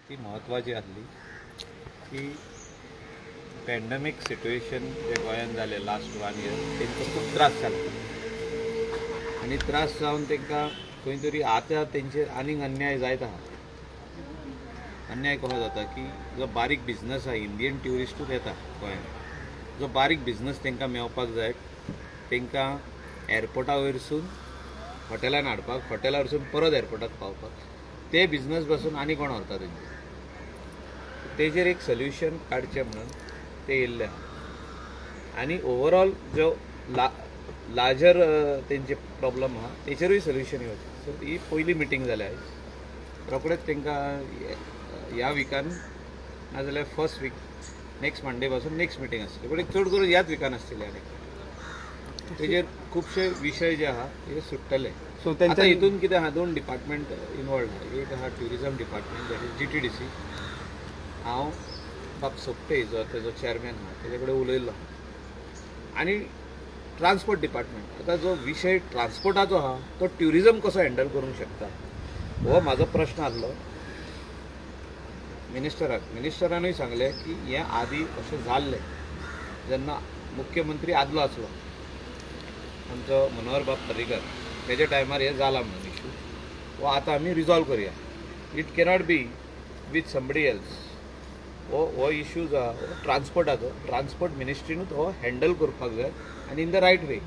ती म्हत्वाची आसली की पॅन्डमीक सिट्युएशन जे गोंयांत जालें लास्ट वन इयर, तांकां खूब त्रास जाले आनी त्रास जावन तांकां खंय तरी आतां तेंचेर आनीक अन्याय जायत आहा. अन्याय कसो जाता की जो बारीक बिजनस आहा, इंडियन ट्युरिस्टूच येता गोंयांत, जो बारीक बिजनस तांकां मेवपाक जाय, तांकां एअरपोर्टा वयरसून हॉटेलान हाडपाक, हॉटेला वयरसून परत एअरपोर्टाक पावपाक, ते बिजनस पासून आनी कोण व्हरता तेंचे. तेजेर एक सोल्युशन काडचें म्हणून ते येयल्ले आहा आनी ओवरऑल जो लार्जर तेंचे प्रॉब्लम आहा तेचेरूय सोल्युशन येवचें. सो ही पयली मिटींग जाल्या आयज. रोखडेच तांकां ह्या विकान नाजाल्यार फर्स्ट वीक, नेक्स्ट मंडे पासून नेक्स्ट मिटींग आसतली, बट चड करून ह्याच विकान आसतली आनी तेजेर खुबशे विशय जे आहा ते सुट्टले. सो आतां तेंच्या हितून कितें आहा, दोन डिपार्टमेंट इनवॉल्ड आहा. एक आहा tourism department, that is GTDC. हांव बाब सोपटे जो तेजो चॅरमॅन आहा तेजे कडेन उलयल्लो आनी ट्रान्सपोर्ट डिपार्टमेंट. आतां जो विशय ट्रान्सपोर्टाचो आहा तो ट्युरिजम कसो हँडल करूंक शकता हो म्हाजो प्रश्न आसलो मिनिस्टराक. मिनिस्टरानूय सांगलें की हें आदी अशें जाल्लें जेन्ना मुख्यमंत्री आदलो आसलो आमचो मनोहर बाब पर्रीकर, तेज्या टायमार हें जालां म्हणून इशू हो आतां आमी रिजॉल्व करुया. It cannot be with somebody else. हो इशू जो आहा हो ट्रान्सपोर्टाचो, ट्रान्सपोर्ट मिनिस्ट्रीनूच हो हँडल करपाक जाय आनी in the right way.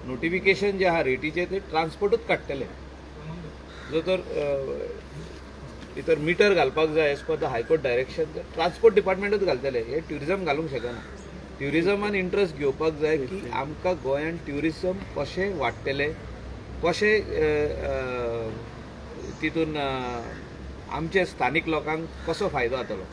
Notification जे आहा रेटीचें ते ट्रान्सपोर्टूच काडटले. जो तर भितर मिटर घालपाक जाय as per the High Court direction, transport डिपार्टमेंटूच घालतले. हे ट्युरिजम घालूंक शकना. ट्युरिजमान इंट्रस्ट घेवपाक जाय की आमकां गोंयान ट्युरिजम कशें वाडटलें, कशें तितून आमचे स्थानीक लोकांक कसो फायदो जातलो.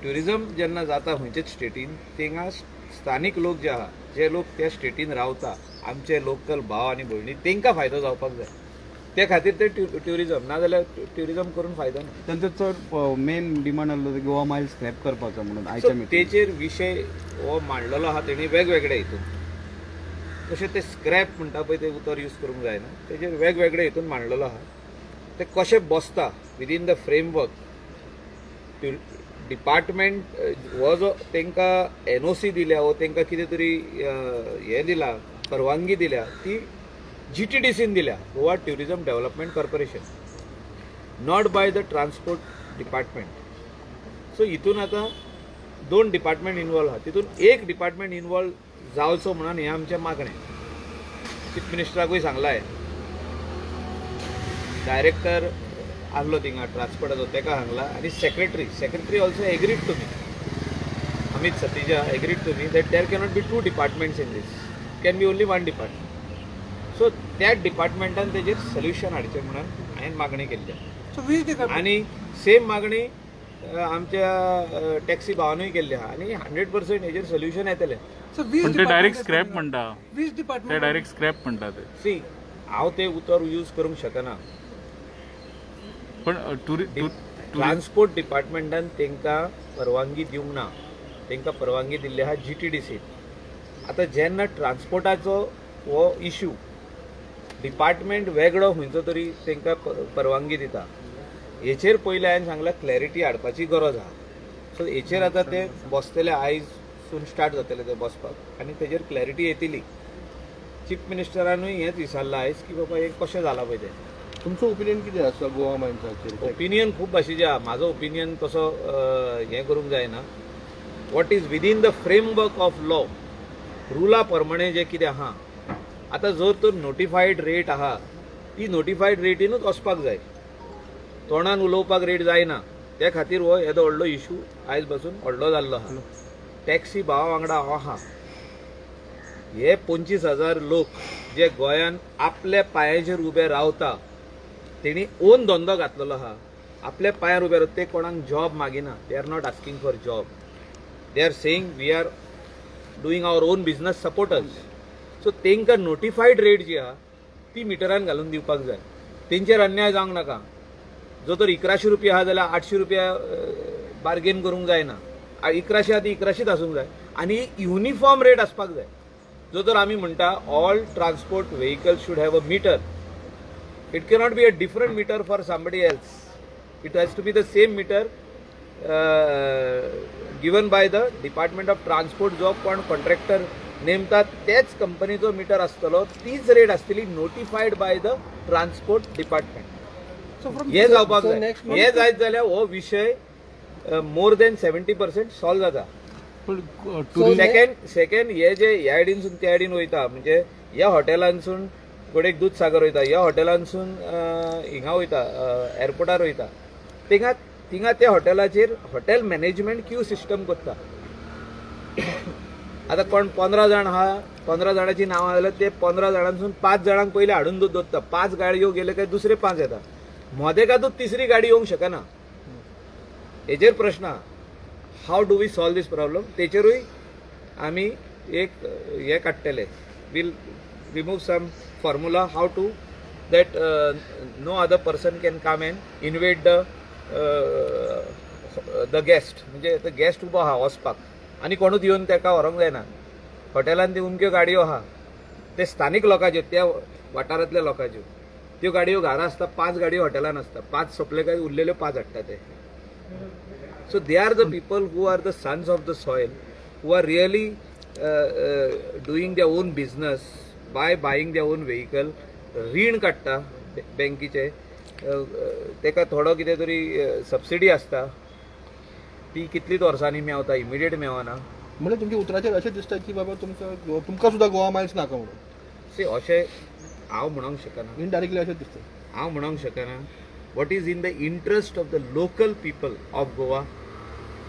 ट्युरिजम जेन्ना जाता खंयचेच स्टेटीन, थिंगा स्थानीक लोक जे आहा, जे लोक त्या स्टेटीन रावता, आमचे लोकल भाव आनी भयणी, तांकां फायदो जावपाक जाय. ते खातीर ते ट्युरिजम, नाजाल्यार ट्युरिजम करून फायदो ना. त्यांचं चड मेन डिमांड आसलो गोवा मायल स्क्रॅप करपाचो म्हणून सो आयच्या मिटींग. तेचेर विशय हो मांडलेलो आहा तेणी वेगवेगळे हितून. तशें ते स्क्रॅप म्हणटा पळय, ते उतर यूज करूंक जायना. तेजेर वेगवेगळे हितून मांडलेलो आहा. ते कशें बसता विदीन the framework department, हो जो तांकां एनओसी दिल्या वो तांकां कितें तरी हें दिला, परवानगी दिल्या, ती जीटीडीसीन दिल्या, Goa tourism development corporation, not by the transport department. So हितून आतां दोन डिपार्टमेंट इनवॉल्व आहा, तितून एक डिपार्टमेंट इनवॉल्व जावचो म्हणून हें आमचें मागणें. चीफ मिनिस्टराकूय सांगलां, डायरेक्टर आहलो थिंगा ट्रान्सपोर्टाचो तेका सांगला आनी secretary also agreed to me, Amit Satija agreed to me that there cannot be two departments in this, can be only one department. So त्या डिपार्टमेंटान तेजेर सोल्युशन हाडचें म्हणून हांवें मागणी केल्ली. सो 20 डिपार्टमेंट आनी सेम मागणी आमच्या टॅक्सी भावानूय केल्ली आहा आनी 100% हेजेर सोल्युशन येतलें. सो 20 पण ते डायरेक्ट स्क्रॅप म्हणटा. 20 ते डिपार्टमेंट डायरेक्ट स्क्रॅप म्हणटा ते. सी, हांव ते उतर यूज करूंक शकना. पण टुरी ट्रान्सपोर्ट डिपार्टमेंटान तांकां परवानगी दिवंक ना. तांकां परवानगी दिल्ली आहा जीटीडीसी. आतां जेन्ना ट्रान्सपोर्टाचो हो इशू, डिपार्टमेंट वेगळो खंयचो तरी तांकां परवानगी दिता, हेचेर पयलें हांवें सांगलां, क्लॅरिटी हाडपाची गरज आहा. सो हेचेर आतां ते बसतले, आयजसून स्टार्ट जातले ते बसपाक आनी तेजेर क्लॅरिटी येतली. चीफ मिनिस्टरानूय हेंच विचारलां आयज की बाबा हें कशें जालां पळय तें. तुमचो ओपिनियन कितें आसा गोवा मायन्साचेर? ओपिनियन खूब भाशेचें आहा. म्हाजो ओपिनियन तसो हें करूंक जायना. What is within the framework of law, रुला प्रमाणे जें कितें आहा, आतां जर तर नोटिफायड रेट आहा, ती नोटिफायड रेटीनूच वचपाक जाय. तोंडान उलोवपाक रेट जायना. ते खातीर हो येदो व्हडलो इशू आयज पासून व्हडलो जाल्लो आहा. टॅक्सी भावा वांगडा हांव आहा. हे 25,000 लोक जे गोंयान आपल्या पांयाचेर उबे रावता, तेणी ओन धंदो घातलेलो आहा, आपल्या पांयार उबे रावता, ते कोणाक job मागिना. They are not asking for job. They are saying, "We are doing our own business, support us." So तांकां नोटिफायड रेट जी आहा ती मिटरान घालून दिवपाक जाय. तेंचेर अन्याय जावंक नाका. जो तर 1100 रुपया आहा जाल्यार 800 रुपया बार्गेन करूंक जायना. 1100 आहा ती 1100च आसूंक जाय आनी युनिफॉर्म रेट आसपाक जाय. जो तर आमी म्हणटा, all transport vehicle should have a meter. It cannot be a different meter for somebody else. It has to be the same meter given by the Department of Transport. जो कोण contractor नेमतात तेच कंपनीचो मिटर आसतलो, तीच rate आसतली notified by the Transport Department. हे जावपाक जाय. हे जायत जाल्यार हो विशय more than 70% solve जाता. पण टुरिस्ट सेकंड सेकंड हे जे ह्या सायडीनसून त्या सायडीन वयता, म्हणजे ह्या हॉटेलांसून घडयेक दूदसागर वयता, ह्या हॉटेलांसून हिंगा वयता, एअरपोर्टार वयता, थिंगा थिंगा त्या हॉटेलाचेर हॉटेल मॅनेजमेंट क्यू सिस्टम करता. आतां कोण 15 जाण आहा, 15 जाणांची नांवां जाल्यार ते 15 जाणांसून पांच जाणांक पयलीं हाडून दवरता. पांच गाडयो गेले काय दुसरे पांच येता, मदेकातूच तिसरी गाडी येवंक शकना. हेजेर प्रश्न आहा, how do we solve this problem? तेचेरूय आमी एक हें काडटले, will remove some formula how to that no other person can come and invade the guest. म्हणजे गेस्ट उबो आहा वचपाक आनी कोणूच येवन ताका व्हरूंक जायना. हॉटेलान ती उमक्यो गाडयो आहा, ते स्थानीक लोकांच्यो, त्या वाठारांतल्या लोकांच्यो त्यो गाडयो घरा आसता. पांच गाडयो हॉटेलान आसता, पांच सोंपले काय उरलेल्यो पांच हाडटा ते. So they are the people who are the sons of the soil, who are really doing their own business by buying their own vehicle. रीण काडटा बँकीचे, तेका थोडो कितें तरी सबसिडी आसता, ती कितलीच वर्सांनी मेवता, इमिडिएट मेवना. म्हणजे तुमच्या उतराचेर अशें दिसता की बाबा तुमकां तुमकां सुद्दां गोवा मायल्स नाका म्हणून. सी, अशें हांव म्हणूंक शकना. इनडायरेक्टली अशें दिसता. हांव म्हणूंक शकना. What is in the interest of the local people of Goa,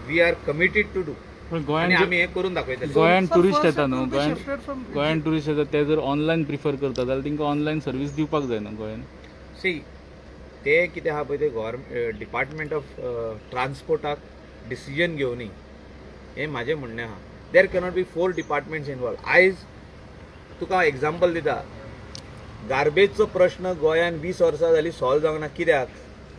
we are committed to do. पण आनी गोंयांत आमी हें करून दाखयतले. गोंयांत टुरिस्ट येता न्हू, गोंयांत गोंयांत टुरिस्ट येता, ते जर ऑनलायन प्रिफर करता जाल्यार तांकां ऑनलायन सर्वीस दिवपाक जाय न्हू गोंयान. सी, ते कितें आहा पळय, ते गव्हर्मेंट डिपार्टमेंट ऑफ ट्रान्सपोर्टाक डिसिजन घेवनी, हें म्हाजें म्हणणें आहा. There cannot be four departments involve. आयज तुका एग्जाम्पल दिता, गार्बेजचो प्रश्न गोंयान 20 वर्सां जालीं सॉल्व जावंक ना. कित्याक?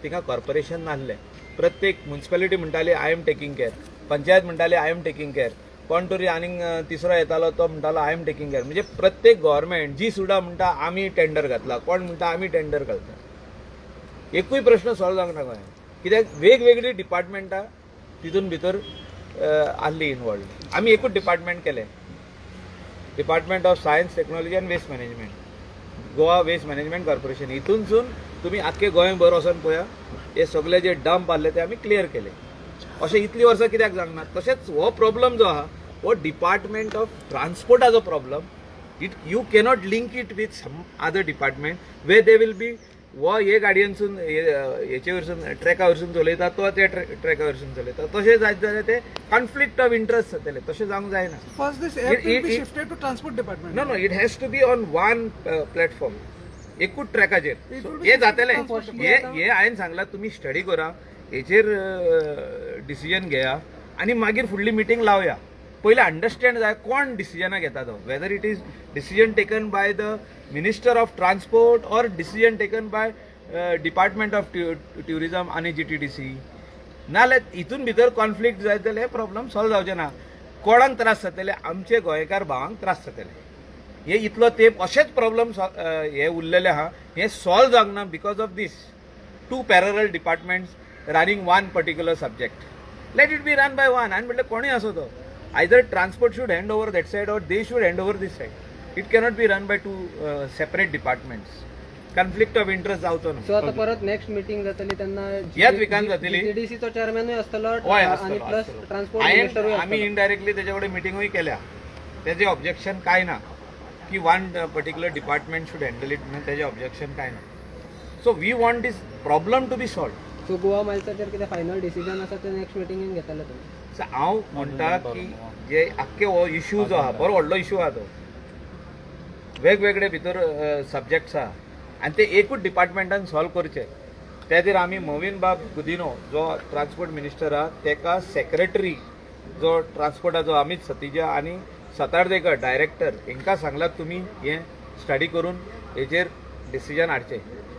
थिंगा कॉर्पोरेशन नासलें. प्रत्येक मुन्सिपालिटी म्हणटाली, "I am taking care." Panchayat म्हणटाली, "I am taking care." कोण तरी आनीक तिसरो येतालो, तो म्हणटालो, "I am taking care." म्हणजे प्रत्येक गव्हर्मेंट जी सुद्दां म्हणटा आमी टेंडर घातला, कोण म्हणटा आमी टेंडर घालता. एकूय प्रश्न सॉल्व जावंक ना गोंयांत. कित्याक? वेगवेगळीं डिपार्टमेंटां तितून भितर आहली इनवॉल्व. आमी एकूच डिपार्टमेंट केलें, Department of Science, Technology and Waste Management, Goa Waste Management Corporation. हितूनसून तुमी आख्खे गोंयभर वचोन पळया, हे सगळे जे डंप आहले ते आमी क्लियर केले. अशें इतलीं वर्सां कित्याक जावंक ना? तशेंच हो प्रॉब्लम जो आहा, हो डिपार्टमेंट ऑफ ट्रान्सपोर्टाचो problem. It you cannot link it with some other department way they will be हो हे गाडयेनसून हेचे वयरसून ट्रॅका वयरसून चलयता, तो त्या ट्रॅका वयरसून चलयता. तशें जायत जाल्यार ते कॉन्फ्लिक्ट ऑफ इंट्रस्ट जातले. तशें जावंक जायना. First, this app will be shifted to transport department. No, it has to be on one platform, एकूच ट्रॅकाचेर हे जातलें. हे हे हांवें सांगलां, तुमी स्टडी करा हेचेर, डिसिजन घेया आनी मागीर फुडली मिटींग लावया. पयलीं अंडरस्टँड जाय कोण डिसिजनां घेता तो, whether it is decision taken by the Minister of Transport or decision taken by Department of Tourism आनी जीटीडीसी. नाजाल्यार हितून भितर कॉन्फ्लिक्ट जायत जाल्यार हे प्रॉब्लम सॉल्व जावचे ना. कोणाक त्रास जातले? आमचे गोंयकार भावांक त्रास जातले. हे इतलो तेंप अशेच प्रॉब्लम हे उरलेले आहा, हे सॉल्व जावंक ना because of this two parallel departments running one particular subject. Let it be run by one. हांवें म्हटलें, कोणूय आसो तो, either transport should hand over that side or they should hand over this side. It cannot be run by two separate departments. Conflict of interest जावचो न्हू. So आता परत next meeting जातली तेन्ना ह्याच विकान जातली. जीटीडीसीचो चेअरमॅनूय आसतलो हय. आनी आसतलो. प्लस आसतलो. ट्रान्सपोर्ट हांवें मिनिस्टरूय आमी आसतलो. इनडायरेक्टली तेजे कडेन मिटिंगूय केल्या. तेजें ऑब्जेक्शन कांय ना की one particular department should handle it म्हणून तेजें ऑब्जेक्शन कांय ना. So we want this problem to be solve. So Goa मायल्साचेर कितें फायनल डिसिजन आसा ते नेक्स्ट मिटिंगेन घेतले तुमी? हांव म्हणटा की जे आख्खे हो इशू जो आहा, बरो व्हडलो इशू आहा तो, वेगवेगळे भितर सब्जेक्ट्स आहा आनी ते एकूच डिपार्टमेंटान सॉल्व करचे. त्या खातीर आमी मोविन बाब गुदिनो जो ट्रान्सपोर्ट मिनिस्टर आहा तेका, सेक्रेटरी जो ट्रान्सपोर्टाचो अमित सतिजा आनी सातार्देकर डायरेक्टर हांकां सांगलां, तुमी हें स्टडी करून हेजेर डिसिजन हाडचें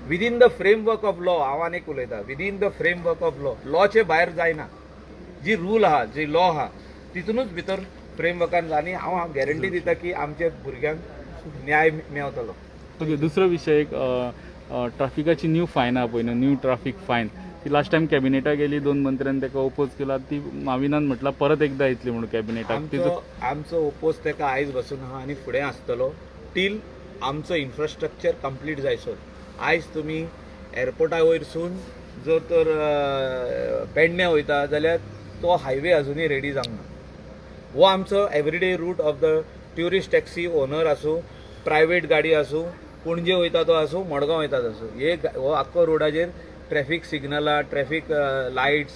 within the framework of law. हांव आनी एक उलयता, within the framework of law. लॉचे भायर जायना. जी रूल आहा, जी लॉ आहा, तितूनच भितर फ्रेमवर्कान. आनी हांव हांव गॅरंटी दिता की आमच्या भुरग्यांक न्याय मेवतलो. ओके, दुसरो विशय एक, ट्राफिकाची न्यू फायन आहा पळय न्हू, न्यू ट्राफीक फायन. ती लास्ट टायम कॅबिनेटाक गेली, दोन मंत्र्यान ताका ओपोज केला. ती माविनान म्हटला परत एकदा येतली म्हणून कॅबिनेटाक तिजो. आमचो ओपोज ताका आयज बसून आहा आनी फुडें आसतलो टील आमचो इन्फ्रास्ट्रक्चर कंप्लीट जायसर. आयज तुमी एअरपोर्टा वयरसून जर तर पेडण्या वयता जाल्यार तो हायवे अजुनूय रेडी जावंक ना. हो आमचो everyday route of the tourist taxi owner आसूं, प्रायवेट गाडी आसूं, पणजे वयता तो आसूं, मडगांव वयता तो आसूं, हे हो आख्खो रोडाचेर ट्रॅफीक सिग्नलां, ट्रॅफीक लायट्स,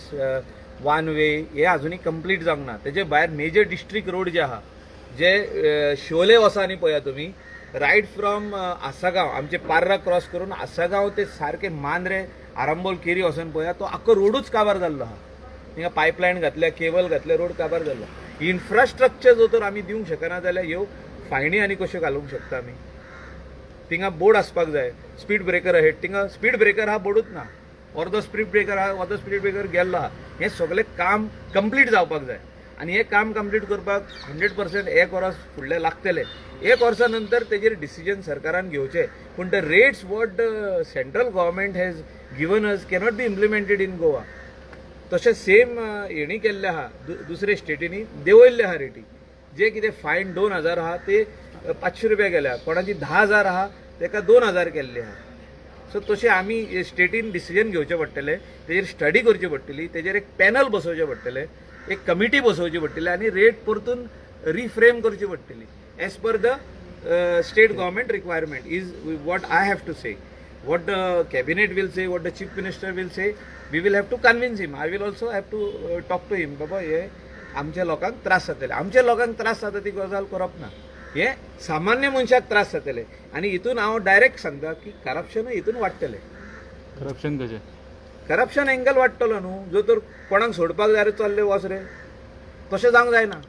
वन वे हे अजुनूय कंप्लीट जावंक ना. तेजे भायर मेजर डिस्ट्रीक्ट रोड जे आहा, जे शिवोले वसा न्ही पळया तुमी, रायट फ्रॉम आसागांव, आमचे पार्रा क्रॉस करून आसागांव ते सारके मांद्रे, आरांबोल, केरी वचून पळया, तो आख्खो रोडूच काबार जाल्लो आहा. थिंगा पायपलायन घातल्या, केबल घातल्या, रोड काबार जाल्लो. इन्फ्रास्ट्रक्चर जर तर आमी दिवंक शकना जाल्यार ह्यो फायनी आनी कश्यो घालूंक शकता आमी? थिंगा बोर्ड आसपाक जाय, स्पीड ब्रेकर अहेड. थिंगा स्पीड ब्रेकर हा बोर्डूच ना, अर्दो स्पीड ब्रेकर आहा, अर्दो स्पीड ब्रेकर गेल्लो आहा. हें सगळें काम कंप्लीट जावपाक जाय आनी हें काम कंप्लीट करपाक 100% एक वर्स फुडलें लागतलें. एक वर्सा नंतर तेजेर डिसिजन सरकारान घेवचें, पूण the rates what the central government has given us cannot be implemented in Goa. तशें सेम हेणी केल्लें आहा, दुसरे स्टेटींनी देंवयल्ले आहा रेटी. जे कितें फायन 2000 आहा ते 500 रुपया केल्या, कोणाची 10,000 आहा तेका 2000 केल्ले आहा. सो तशें आमी स्टेटीन डिसिजन घेवचें पडटलें, तेजेर स्टडी करची पडटली, तेजेर एक पॅनल बसोवचें पडटलें, एक कमिटी बसोवची पडटली आनी रेट परतून रिफ्रेम करची पडटली as per the state government requirement is what I have to say. What the cabinet will say, what the chief minister will say, we will have to convince him. I will also have to talk to him. बाबा, हे आमच्या लोकांक त्रास जातले, आमच्या लोकांक त्रास जाता ती गजाल करप ना. हे सामान्य मनशाक त्रास जातले आनी हितून हांव डायरेक्ट सांगता की करप्शनूय हितून वाडटलें. करप्शन कशें? करप्शन एंगल वाडटलो न्हू. जो तर कोणाक सोडपाक जाय चल्ले वच रे, तशें जावंक जायना.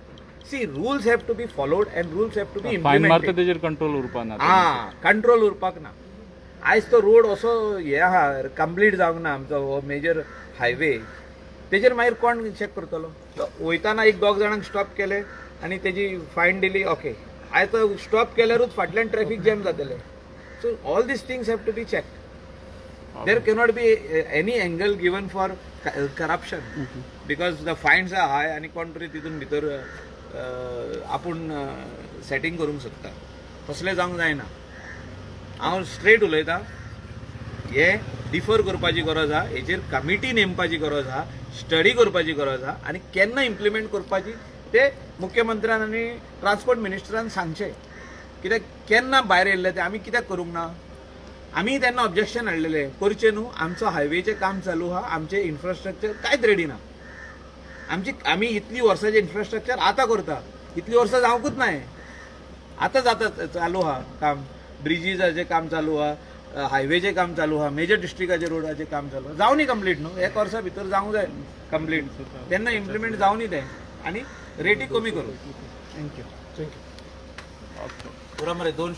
See, rules have to be followed and rules have to be fine मारता इम्प्लिमेंटेड. तेजेर कंट्रोल उरपा ना. हा, कंट्रोल उरपाक ना. आयज तो रोड असो हे आहा, कंप्लीट जावंक ना आमचो हो मेजर हायवे. तेजेर मागीर कोण चॅक करतलो? तो वयताना एक दोग जाणांक स्टॉप केले आनी तेजी फायन दिली, ओके. आयज तो स्टॉप केल्यारूच फाटल्यान ट्रॅफीक जॅम जातलें. So all these things have to be check. There cannot be any angle given for corruption because the fines are high आनी कोण तरी तितून भितर आपूण सेटींग करूंक शकता. तसलें जावंक जायना. हांव स्ट्रेट उलयतां. हे डिफर करपाची गरज आहा, हेचेर कमिटी नेमपाची गरज आहा, स्टडी करपाची गरज आहा आनी केन्ना इम्प्लिमेंट करपाची ते मुख्यमंत्र्यान आनी ट्रान्सपोर्ट मिनिस्टरान सांगचें. कित्याक केन्ना भायर येयल्ले ते आमी कित्याक करूंक ना? आमी तेन्ना ऑब्जेक्शन हाडलेलें, करचें न्हू, आमचो हायवेचें काम चालू आहा, आमचें इन्फ्रास्ट्रक्चर कांयच रेडी ना. आमची आमी इतली वर्साचें इन्फ्रास्ट्रक्चर आतां करता, इतली वर्सां जावंकूच ना हें. आतां जाता, चालू आहा काम, ब्रिजीसाचें काम चालू आहा, हायवेचें काम चालू आहा, मेजर डिस्ट्रिक्टाचे रोडाचें काम चालू आहा. जावनी कंप्लीट न्हू, एक वर्सा भितर जावंक जाय कंप्लीट, तेन्ना इम्प्लिमेंट जावनी तें आनी रेटी कमी करूं. Thank you. Thank you. पुरो मरे दोन.